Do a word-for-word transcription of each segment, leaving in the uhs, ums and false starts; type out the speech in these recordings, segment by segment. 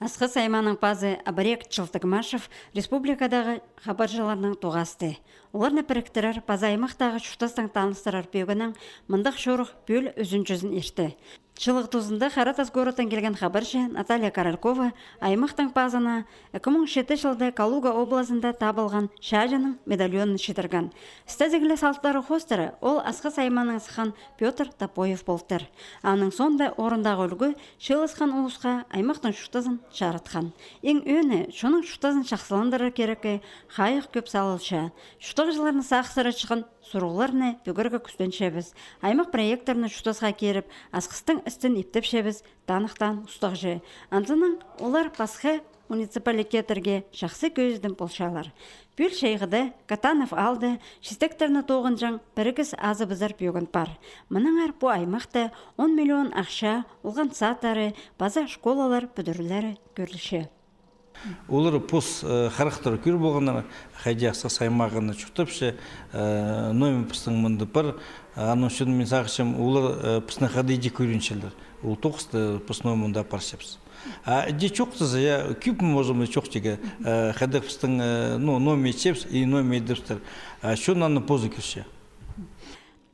Асхыс аймааның пазы Абрек Чылтығмашев республикадағы хабарҷыларнаң тоғасты. Оларны піріктірер паза аймахтағы чуртастаң таныстырар пӧгіннең мындағ чорых пӧл ӱзінҷізін иртті. Чылығ тузында Харатас городтаң килген хабарҷы Наталья Королькова аймахтың пазына ікі муң читі чылда Калуга облазында табылған чааҷының медальонын читірген. Істезіглес алтары хоостыра ол Асхыс аймааның сыххан Пётр Топоев полтыр. Аның соонда орындағы ӱлгӱ чыылысхан улусха аймахтың чуртазын чарытхан. Иң ӧӧні, чонның чуртазын чахсыландырар кирекке хайығ кӧп салылча. Чуртағҷыларның сағыстары чыған сурығларны пӧгерге кӱстенчебіс. Аймах проекттерні чуртасха киріп, Асхыстың істін иптепчебіс, таныхтаан устағҷы. Анзынаң олар пасха муниципалитеттерге чахсы кӧзідім полчалар. Пӧл чайғыда Катанов аалда чистектерні тоғынҷаң пірігіс азыбызар пӧгін пар. Мынаңар пу аймахта он миллион ахча, олған садтары, паза школалар пӱдірілері кӧрілче. Олар пос, э, харахтар кӧр полғаннар, хайди Асхыс аймағына чуртапча, э, номер пістің мында пар. Аның ӱчӱн мин сағынчам, олар, э, пістің хада иди кӧрінчелер. Ол тоғысты пос номер мында апарчабыс. А иди чоохтаза, я, кӧп, может быть, чоохтирға, э, хайдағ пістің, э, ну, номер итчебіс и номер идібістір. А чон аны позы кӧрче.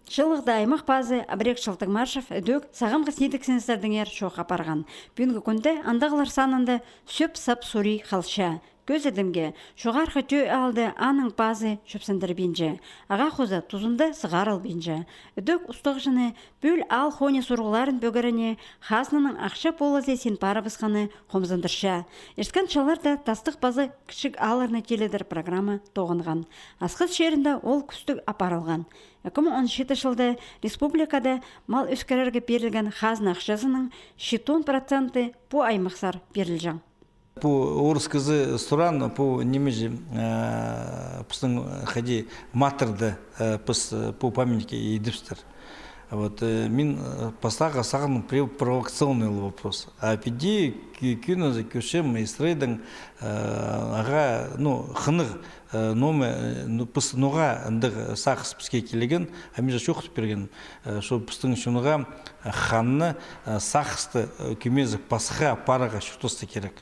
Чылығда аймах пазы Абрек Чылтығмашев ідӧк сағамғы сидіксіністердеңер чоох апарған. Пӱӱнгі кӱнде андағылар санында сӧп-сап сурии халча. Кӧзідімге, Чоғархы Тӧӧ аалда аның пазы чӧпсіндірбинче, ағаа хоза тузында сығарылбинча. Ідӧк устағҷыны пӧл аал хонии сурығларын пӧгеріне хазнаның ахча полызы син парыбысханы хомзындырча. Ирткен чылларда тастығ паза кічіг аалларны тилідер программа тоғынған. Асхыс чирінде ол кӱстіг апарылған. Ікі муң он читі чылда республикада мал ӧскірерге пирілген хазна ахчазының читон проценті пу аймахсар пирілҷең. Пу орыс кізі суран, пу ниме чи, э, пістің хайди матырда, э, піс, э, пу памятник идібістір. Вот, э, мин, э, пастағы сағынным, пре-, провокационный ол вопрос. А піди кӧ-, кӧні кӧрчем, и стройдаң, э, ағаа, ну, хынығ, э, номер, э, ну, піс ноға андағ сағыс піске килген, а мин же чоохтап пирген, э, что пістің чонға, э, ханны, э, сағысты, э, кӧмезі пасха парарға чуртасты кирек.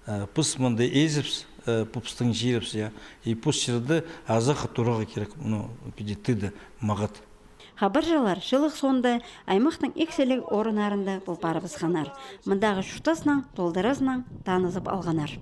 Э, піс мында ээзібіс, э, пу пістің чирібіс, я. И пу чирде азахха турарға кирек, ну, піди тыды, мағат. Хабарҷылар чылығ соонда аймахтың иксіліг орыннарында пол парыбысханнар. Мындағы чуртаснаң толдыразынаң танызып алғаннар.